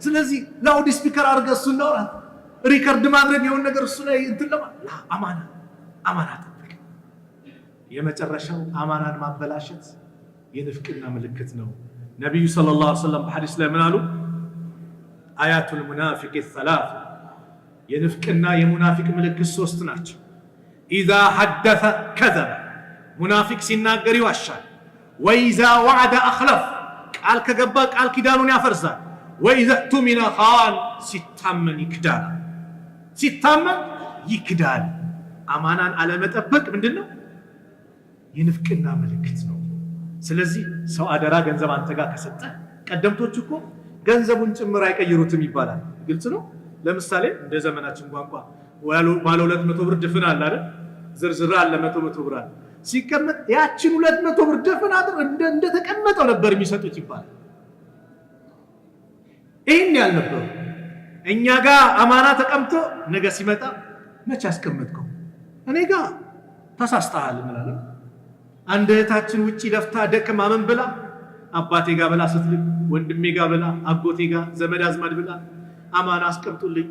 ስለዚህ loud speaker አድርገህ እሱን ማውራት፣ record ማድረግ፣ የሆነ ነገር እሱ ላይ እንትን ለማ አማና አማና ጠብቅ። የመጨረሻው አማናን ማበላሸት የንፍቅና ምልክት ነው። ነቢዩ صلى الله عليه وسلم በሐዲስ ላይ ምን አሉ? آيات المنافق ثلاث፣ የንፍቅና የሙናፊቅ ምልክት ሶስት ናቸው። إذا حدث كذب፣ ሙናፊቅ ሲናገር ይዋሻል። وإذا وعد أخلف፣ ቃል ከገባ ቃል ኪዳኑን ያፈርሳል። وإذا اؤتمن خان፣ ሲታመን ይክዳል። ሲታመን ይክዳል። አማናን አለመጠበቅ ምንድን ነው? የንፍቅና ምልክት ነው። ስለዚህ ሰው አደራ ገንዘብ አንተ ጋር ከሰጠ፣ ቀደምቶች እኮ ገንዘቡን ጭምር አይቀይሩትም ይባላል። ግልጽ ነው። ለምሳሌ እንደ ዘመናችን ቋንቋ ባለ 200 ብር ድፍን አለ አይደል? ዝርዝር አለ፣ 100 100 ብር አለ። ሲቀመጥ ያችን 200 ብር ድፍን አድር እንደተቀመጠው ነበር የሚሰጡት ይባላል። ይህን ያልነበሩ እኛ ጋር አማና ተቀምጦ ነገ ሲመጣ መቼ ያስቀመጥከው እኔ ጋር ተሳስተሃል እንላለን። አንድ እህታችን ውጪ ለፍታ ደክማ ምን ብላ አባቴ ጋር ብላ ስትልክ፣ ወንድሜ ጋር ብላ፣ አጎቴ ጋር፣ ዘመድ አዝማድ ብላ አማና አስቀምጡልኝ